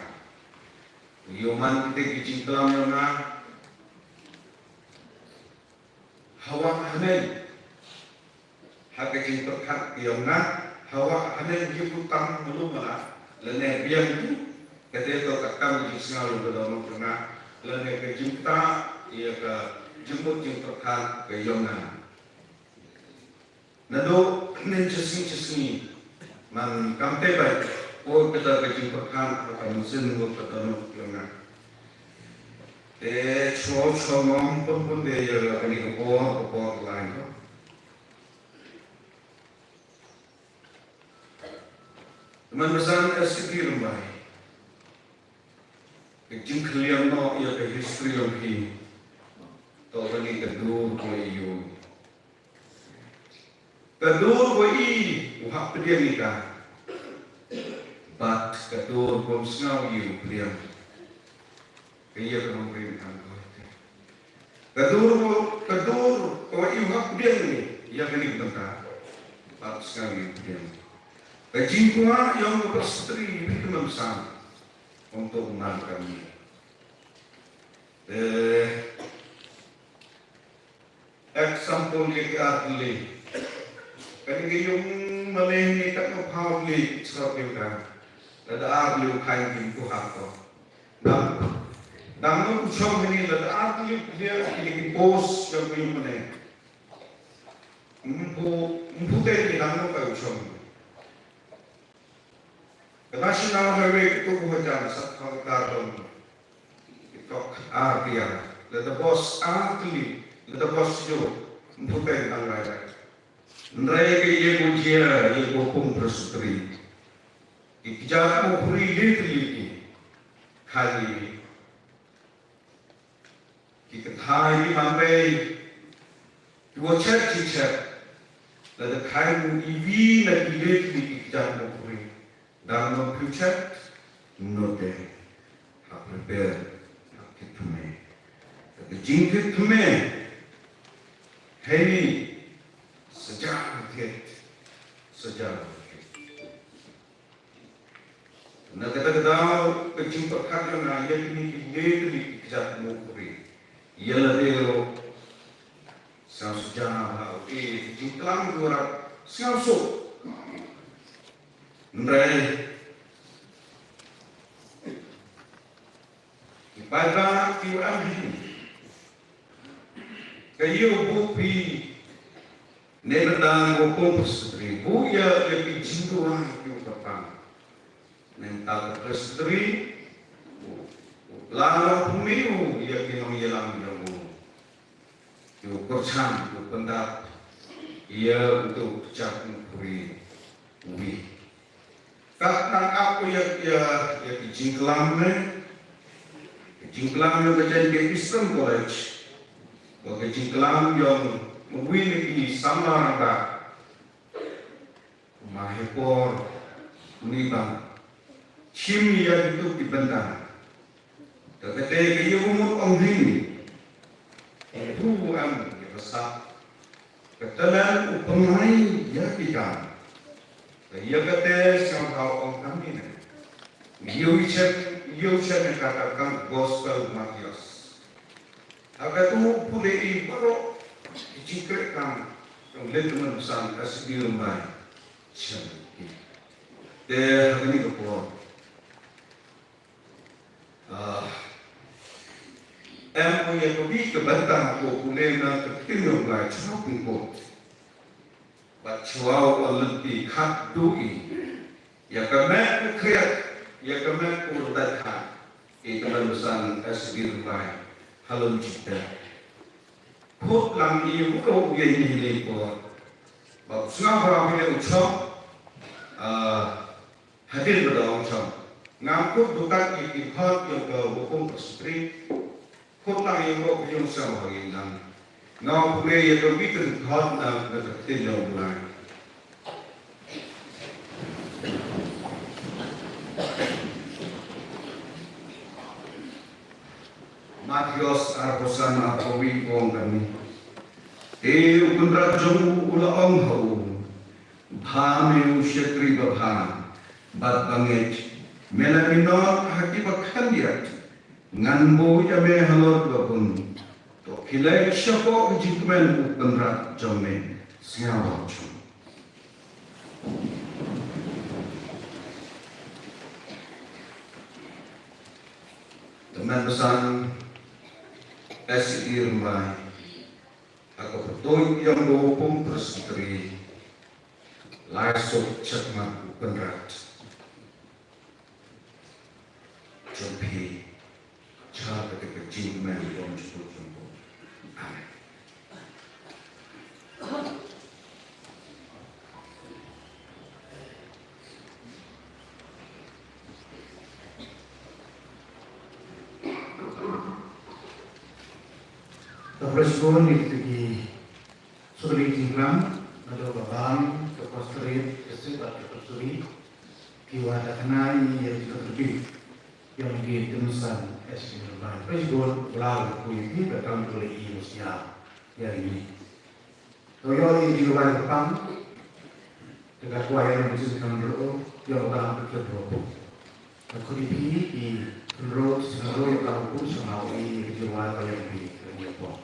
Ïoh man kite ki jingklam ïa nga. Hawa hanen. Ha ka jingpyrkhat ïa nga, hawa hanen ïa ku tam malu mala, lane biang tu, kate to ka kam jingsngew ïa ka dono ka nga, lane ka jingta ïa ka jingmut jingpyrkhat ka ïa nga. Naduh nen chasngi chasngi man kam te bai, o kata ka jingpyrkhat ka mynsiem ka dono ka nga. Te cho cho ngom pun pun de ïa ka ni ka por ka por lai ko. Te Kmen San S. T. D. Rymbai. Ka jingkylliang noh ïa ka history yong phi. To kani ka dur ko ïa u. Ka dur ko i u hap pdiang ïa ka. Bad ka dur ko sngew ïa u pdiang. Ka ïa ka nongrim kan ko. Ka dur, ka dur, ka wa iu hap pdiang ni, ïa kani ka bynta. Bad sngew ïa u pdiang. Ka jingkwah yong ka Presbytery, bri ka Kmen San. Ong to man kani. Eh, example ïa ki artylli. Kani ka yung mane ni kat no phaw li, srap ïa ka. Lada artylli u khain kim ku hap to. Dang, dang no u chong hani lada artylli u clear kini ki post jong ki mane. Mpu, mpu te ni dang no ka u chong. Ka National Highway ka tu ha jan sat ha ka kar dong. Ki tok ar tiar. Lada bos artylli, lada bos yo. Mpu te dang lai lai. Nrai ka ye ko jia, ye ko pung prasutri. Ki kjat mo puri le tylli ki. Khali. Ki kthai ki man bei, Ki wa chet ki chet. Lada khain u iwi na ki leit ni ki kjat mo kuri. Dang mo pyu chet. Note. Ha prepare. Ha kit thme. Ka jing kit thme. Hei ni. Sajar kit. Sajar kit. Na kata ka daw ka jingpyrkhat ïa nga ïa kine ki ngi kine ki kjat mo kuri. Ïa lade ruh sngewsih ïa nga ha u e ka jingklam ki warap sngewsih. Hynrei ki paidbah ki wan hi. Ka ïew buh phi ne ka dang ko ko presbytery buh ïa ïa ki jingduwai ki u kyrpang. Nangta ka presbytery u la la pumi u ïa ki nongïalam ïa u. Ki u kyrchan u pyndap ïa u tu kjat u kuri u wi. Kat nang ap ko ïa ïa ïa ki jingklam ne. Ki jingklam ïa ka jan ke Eastern College. Ko ki jingklam ïa mwi ne ki samla rang da. Ma he por ni bang. Chim ïa ki tu ki benda. Te kata ka ïa u mut ong hi. Pu am ïa ka sap. Ka talan u pynlai ïa ki kam. Ka ïa kata sngewbha ong kam ni ne. Ïa u chet ïa u chet ne kata kam gospel Matthias. Ha ka tu pule i baroh ki jingkhreh kam. Jong leh teman pesan ka sidi rumbai. Chem ki. Te ha kani ka por. Ah, em ko ïa ko bi ka bynta ko pule na ka ktien jong Blai chwa pynpot. Bad chwa u lynti khat du i. Ïa ka met ka khriat, ïa ka met ka urdat khat. I ka ban san ka sbir bai. Halom jita. Khut lang i u ko u ïa ni ni ko. Bad sngap ra phi u chok. Ah, Hadien ba dang cham. Ngam kut dukat ïa ki khot ïa ka hukum Presbytery. Kut lang ïa ka hukum sa ba ïa nang. Ngam pule ïa ka witin khot na na ka tin ïa u Blai. Mathaios arphew san arphew wei ong kane. Te u kynrad jong u u la ong ha u. Bha me u shakri babha bad bangeit, me la minot ha kiba khyndiat, ngan buh ïa me halor ba bun. To khie leit shapoh ka jingkmen u kynrad jong me. Sngewbha jong. Tymmen basan S E D Rymbai. Ha ka pyrthei ïa ka hukum Presbytery. Lai suk checkmat u kynrad. Jong phi. Cha ka te ka jingkmen jong u jong u. Amen. Ka pyrshah ni ki suri jingklam, naduh ka bang, ka pastorate, ka sip bad ka pastorate, ki wa da khnai ïa ki contribute, ïa ki tymsan, S P Rymbai. Praise God, bla ku ïa ki, ba kam ku la ïa sia, ïa ri ni. To ïoh ïa ki rwai ka pang. Te ka kwai ïa ka jingkam ro, ïoh ka lam ka ro. Ka khudi phi ki ro, ro ïa ka ro, sama ïa ki rwai ka ïa ki, ïa ki pang.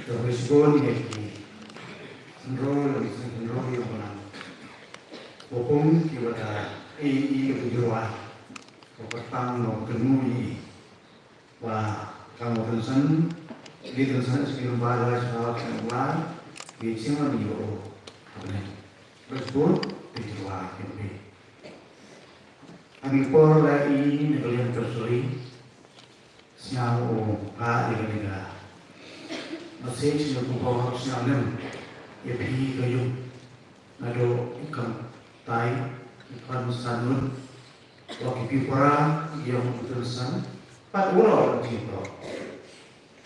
Ka ba shibun ïa ki hynriew lane ki hynriew ïa u Balang. Ba pung ki ba da ei ei ka jyrwa. Ka ba tang noh ka ngu ïa i. Ba ka ngu tynsan, ki tynsan sha ki lymbai lymbai sha ka ngu ba ki chim ïa u. Ka ba ne. Ba shibun ka jyrwa ki ba. Hangne por la i ne ka liang ka suri. Sñiaw u ha ïa kane ka message na ku bor sñiaw lem ïa phi ka yung. Naduh i kam tai i khon sanun wa ki pi para ïong u tun san pat u rau ki pro.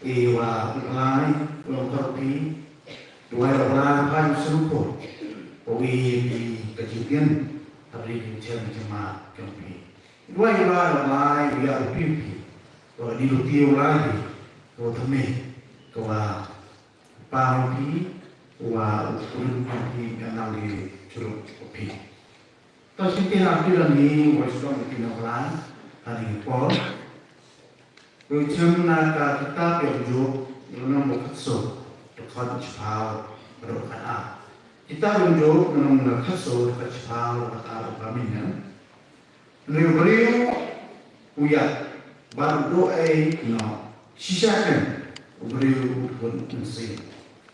I wa u lai u long kor phi duwai u lai pha yu sum ko. Ko wi pi ka jingpin ta ri ki chen jema jong phi. Wai ba la bai ïa u piu pi. Wa ni lu tiu lai pi. Ko tame. Ko wa pa pi. Wa u pun pi ka nang di churu pi. To siti na pi la ni wa song pi na plan. Ani por. Ko chem na ka kitab Yong Job, nong mo khatso, to khat chipau, ro khat a. Kitab Yong Job, nong na khatso, to khat chipau, ro khat a, ro khat min. Nri briew u ïap bad u duh ei noh shisha kan u briew u khun un sien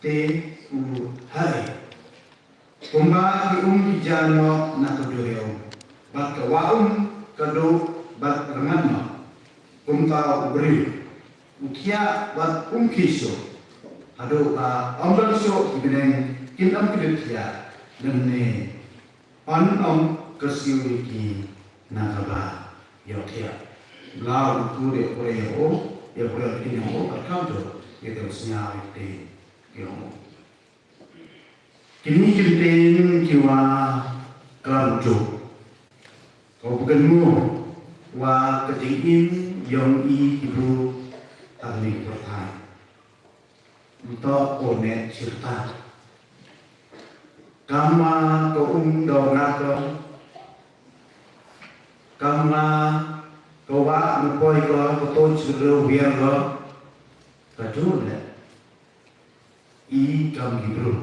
te u haei. Kumba ki um ki jia noh na ka duriaw bad ka wah um ka duh bad rngan noh. Kumta u briew u thiah bad um khie shuh haduh ba ym don shuh ki bneng kin ym kdit thiah lymne. Yn ym kyrsiew ïa ki na kaba ïohthiah. Bla u kut ïa u pyrshah ïa u, ïa u pyrshah ïa u, bad kham tu ïa ka sñiaw ïa ka ïa u. Kine ki ktien ki wa klam tu. Ka u pynmut wa ka jingim ïong i ki bru ha kane ka pyrthai. Ntok ko ne chirta. Kama ka um do ngako. Kama ka wa na poi ko ko to chirta wiar ko. Ka tu ne. I kam ki bru.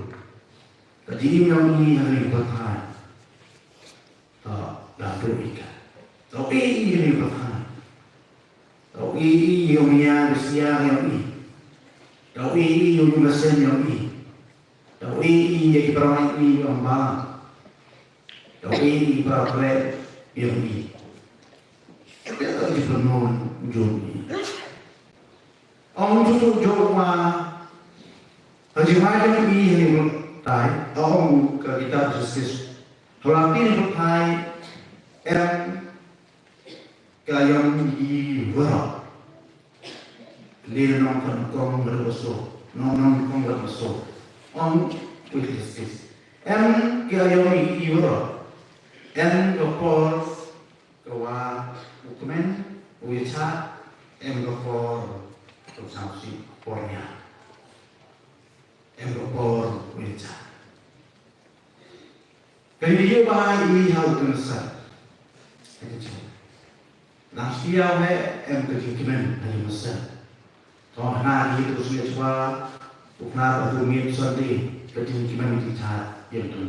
Ka jingim ïong i ha ri pathai. To da bru i ka. To i i ri pathai. Tau i i ïong ïa bisia ïong i. Tau i i ïong i basen ïong i. Tau i i ïa ki paramai i ïong ba. Tau i i para pre ïong i. Tau i pynmon ïong i. Ong tu tu jok ma. Haji mai ïong i ni tai. Ong ka kitab Genesis. Halati ni tai. Em. ka ïong i wara. Leh nongkong kong rebuso, nongkong rebuso. Ong with justice. Em ka ïong i wara. Em ka por ka wa u kmen u ïa cha. Em ka por ka sa si por nia. Em ka por u ïa cha. Ka ïa ba i ha u kmen sa. Nang sia he em ka jingkmen ha ïa masa. To hana ki tu sia chwa u khna ba tu miet son di ka jingkmen ki cha ïa tu.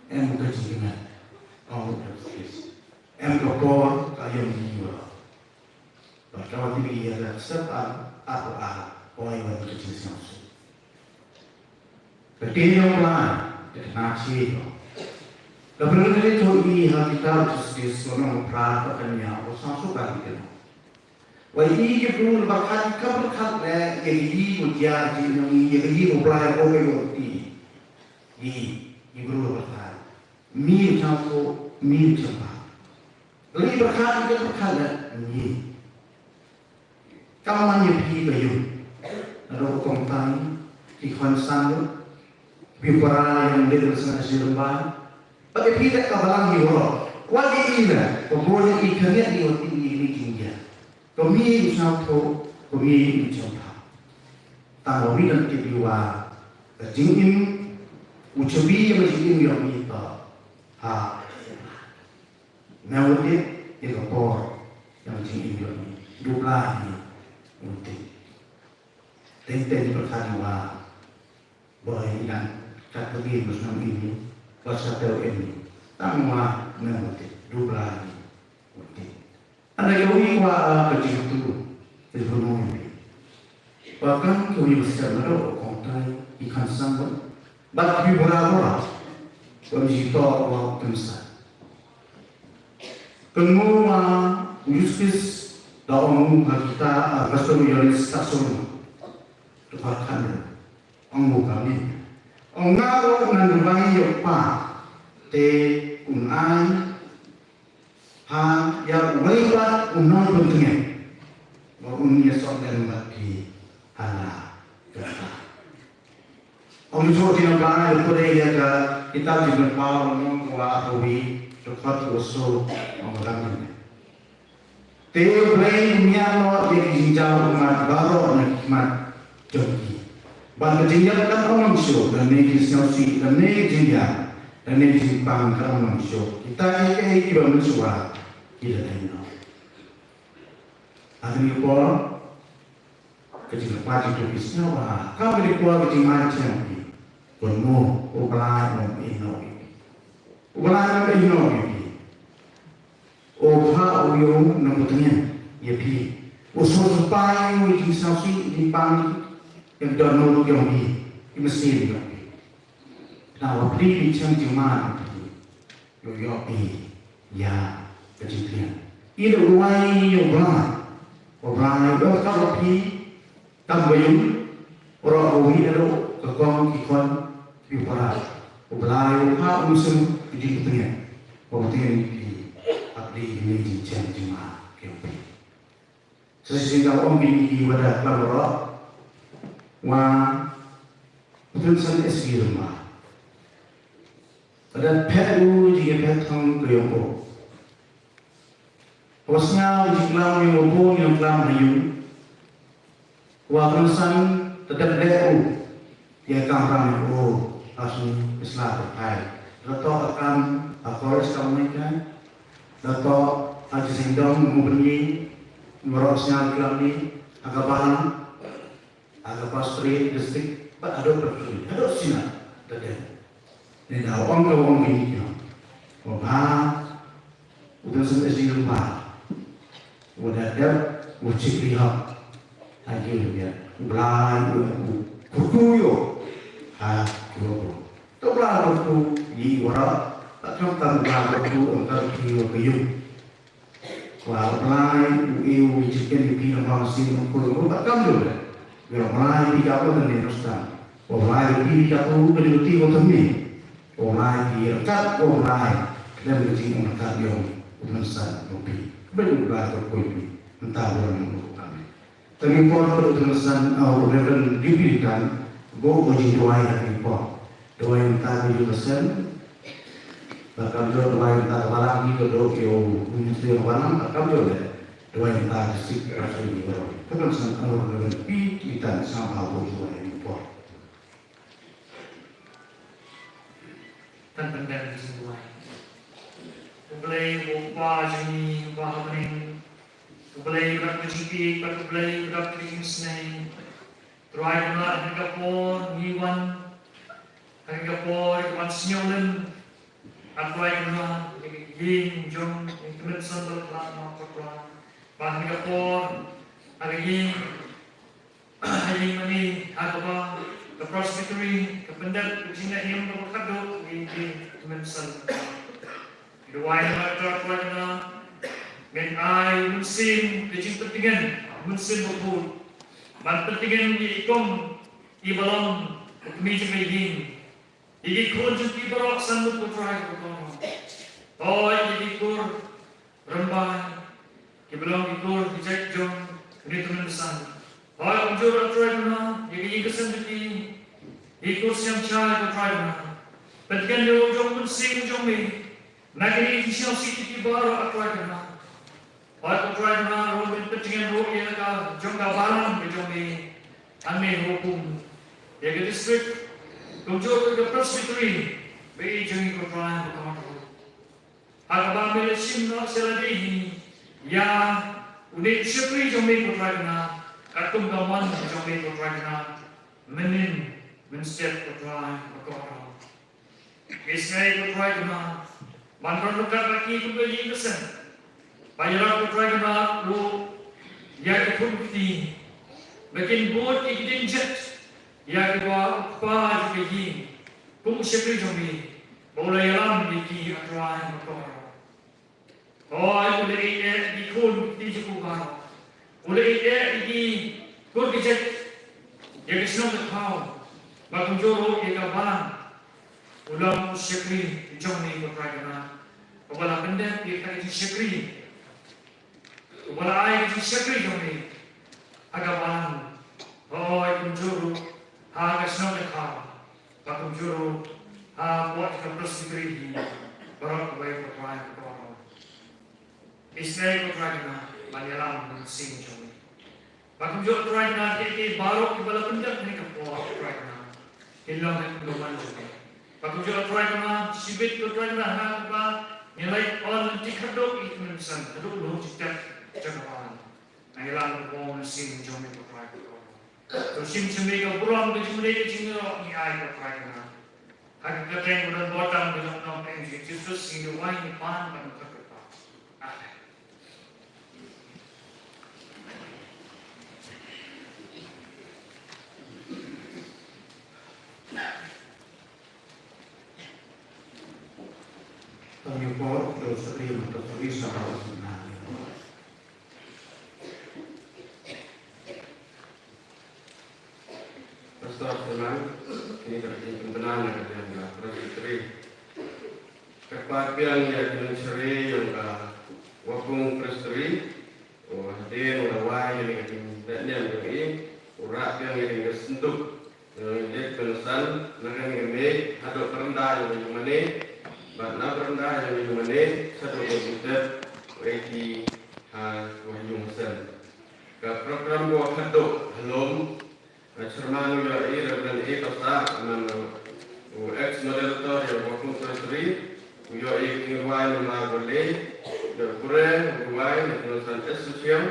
Em ka jingkmen. Ong u Khrist. Em ka por ka ïa mi wa. Ba ka wa ti ïa da sep ar ar ar. Oi wa ka jingkmen. Ka tieng ïong Blai ka tnat shi ïong. Ka bynta ka jong i ha kita u Jisu Khrist, u nongpra ka kñia, u sngewsuk ka ri ka. Wei i ki briew ba khat ka bynta khat le ïa i u jia jingïong i ïa i u Blai u ka ïong ti. I i briew ba khat. Mi u chang ko, mi u chang ba. Li ba khat ka bynta khat le mi. Kam man ïa phi ka ïum. Naduh kongsan, ki khon san, phi para ïa leh sa shi lem ba. Ba ïa phi da ka balang hi woro. Wat ïa i da, ba bun ïa i khaniat ïa wat ïa i ni jingïa. Ka mi u sngewthuh, ka mi u sngewthuh. Tang wa wi dang tip ïa wa, ka jingim, u chabi ïa ka jingim ïa mi ta. Ha. Nang u tip ïa ka por ïa ka jingim ïa u. Duh Blai ïa u tip. Teng teng pyrkhat ïa wa. Ba ïa nang kat ka dei ba snam ïa u. Ba sa teu ïa u. Tang wa nang u tip. Duh Blai ïa u tip. Anda ïa u ïa wa ka jingtu. Ka jingtu. Ba kan ka wi ba sa na ro kong tai i kan sang ba. Bad ki bora bora. Ba mi ji to wa kan sa. Kynmaw ba u Jisu Khrist da ong ha kita, ah, Gospel u Ïoannis ka sung. Dkhot khatsan. Ong u kumne. Ong nga ruh ngan duwai ïa u Kpa. Te un ai ha ïa uwei pat u nongpyntngen. Ba un ïasoh lem bad phi ha la ka kyrdan. Ong Jisu Khrist, ïa ka kitab Jingpynpaw, lynnong kaba arphew wei, dkhot kaba saw, ong kumne. Te U Blei un ñiah noh ïa ki jingjaw ummat baroh na ki khmat jong ki. Bad ka jingïap kan ym long shuh, lane ki jingsngewsih, lane ki jingïap, lane ki jingpang kan ym long shuh. Kita kiei kiei kiba mynshuwa ki la dei noh. Ha kane ka por, ka jingkyrpad jong ki, phi sngew ba ha kane ka por ka jingmai jong phi, kynmaw, U Blai un ïehnoh ïa phi. U Blai un ïehnoh ïa phi. U Kpa u ïoh nongpyntngen ïa phi. U sngewsih ïa u, jingsngewsih, jingpang, ïa ka dohnud jong phi, ïa ka mynsiem jong phi. Naba phi phi chang jingmai jong phi. Ïoh ïoh phi ïa ka jingpynim. I da u duwai ïa U Blai. U Blai u ïoh ka phi. Kam ba ïoh. Baroh ba ïoh naduh ka kong ki khon ki para. U Blai u ha um sum ki jingpynim. Ba u pynïaid phi. Hap dei ïa ka jingchang jingmai jong phi. Sa shisien nga ong ïa phi ba da klam baroh. Wa u Kynsan S G Lyngba. Ba da phet u jingphet thong ka ïong u. Wa sñiaw jingklam ïong u, bun ïong klam ha ïong. Wa kynsan te dep dep u. Ïa ka kamram u ha shnong Isla Pyrthai. Dato ha kam ha College Kamai Kai. Dato ha Jising Dong Mubnyi. Mrok sñiaw klam ni ha ka balang. Ha ka Pastorate District. Bad haduh Pastorate. Haduh sina. Te dep. Ni da ong ka ong ni. Wa ba. U Kynsan S G Lyngba. U da dep u chip rihab. Ha ki u da U Blai u u kyrkhu ïa u. Ha ki u. To Blai kyrkhu ïa u ra. Ta kam tam Blai kyrkhu ong ka ki u ka ïu. Wa U Blai u i u chip ïa ki na ma sin u kyrkhu ta kam u. Ïa U Blai ki ka u da ne nostan. U Blai ki ka u ka ni ti u ta ni. U Blai ki ryngkat, U Blai lem ka jingryngkat ïong u Kynsan u phi. Bad ba ka poi phi mynta ba nang ko kami. Tang ïa por ka dok tang san au Reverend Gibby kan go ko jingduwai ha ki por. Duwai mynta ka jingduwai san. Ba kam jor duwai mynta ka balang ki ka dok ïa u ministry ka balang ba kam jor le. Duwai mynta ka sik ka sik ni balang. Ka tang san au Reverend P. Itan sang au go duwai ha ki por. Kan pyndep ka jingduwai. U Blei u Kpa jong ngi uba ha bneng. U Blei uba dap ka jingïeit bad U Blei uba dap ka jingisynei. Trai Kynrad, ha kane ka por ngi wan, ha kane ka por ka ban sngewlem. A Trai Kynrad, ïa ka ïing jong ngi, ka Tymmen Basan Balang Khlad, ma ko Trai. Ba ha kane ka por ha ka ïing ha ïing mane ha kaba ka Presbytery ka pyndep ka jingeh ïa ka ba khadduh ïa ki Tymmen Basan. Duwai namar ka Trai Kynrad, men ai Mynsiem ka jingpyntngen, Mynsiem Bakhuid ban pyntngen ïa i kong i ba long u kmie jong ka ïing. Ïa ki khun jong ki baroh san lut ko Trai ko Kynrad. Hooid ïa ki kur rymbai, ki ba long ki kur ki jait jong ka Tymmen Basan. Hooid kumjuh ruh Trai Kynrad ïa ki ïing ki sem jong ki, ïa ki kur sniang shai ko Trai Kynrad. Pyntngen ïa u jong u Mynsiem jong me na kine ki jingsngewsih jong ki baroh a Trai Kynrad. Hooid ko Trai Kynrad, ruh men pyntngen ruh ïa ka jong ka balang ka jong me hangne ha Hukum, ïa ka district, kumjuh ruh ïa ka Presbytery ba ïeit jong ngi ko Trai Kynrad. Ha kaba me la shim noh sha lade hi ïa une u shakri jong me ko Trai Kynrad, katkum ka mon jong me ko Trai Kynrad, mynnin mynstep ko Trai Kynrad. Isnei ko Trai Kynrad ban don ryngkat bad ki kum ka ïing ka sem. Ba ïarap ko Trai Kynrad ruh ïa ki khun ki kti ba kin bud ïa ki dienjat ïa kiba u kpa jong ka ïing kum u shakri jong me ba u la ïalam ïa ki a Trai Kynrad. Hooid u la ïeit eh ïa ki khun ki kti jong u baroh. U la ïeit eh ïa ki kur ki jait, ïa ka shnong ka thaw, bad kumjuh ruh ïa ka balang. U long u shakri jong me ko Trai Kynrad, uba la pyndep ïa ka jingshakri, uba la ai ka jingshakri jong me ha ka balang. Hooid kumjuh ruh ha ka shnong ka thaw, bad kumjuh ruh hapoh ka Presbytery hi baroh kawei ko Trai ko Kynrad. Isnei ko Trai Kynrad ban ïalam Mynsiem jong me. Bad kumjuh Trai Kynrad ïa ki baroh kiba la pyndep ha kane ka por Trai Kynrad, kin long ha ka mon jong me. Bad kumjuh Trai Kynrad shibit ko Trai Kynrad ha kaba ngi la ïoh lynti khadduh ïa ki Tymmen Basan haduh lum jingtep jong ka balang. Ngi ïalam ka bor Mynsiem jong me ko Trai Kynrad. To shim sha me ka burom ka jingmane ka jingïaroh ngi ai ko Trai Kynrad. Ha ka kyrteng ba don bor tam ka jong u Nongpynim jong ngi Jisu Khrist ngi duwai ngi pan bad ngi kyrpad. Amen. Tang ïa por, to shakri, to shakri sa. Pastor Sulang, kine ki dei ki kynpynang na ka liang ka Presbytery. Kyrpad biang ïa ki nongshakri jong ka Wakung Presbytery, u hadien u la wai ïa ka jingdap niam jong i, u rah biang ïa ka sanduk, ïa ka jingpynsan, na kane ka miej, haduh baranda jong ka ïingmane, bad na baranda jong ka ïingmane, shaduh ka jingtep, u aiti ha ka ïing seng. Ka program ba khatduh ha lum, ka chairman u ïohi Reverend A Pastor, u man u ex moderator ïa ka Wakung Presbytery, u ïohi ka jingrwai namar ba leh, u ïohi ka jingrwai na ka Nongsan S. Suchiang,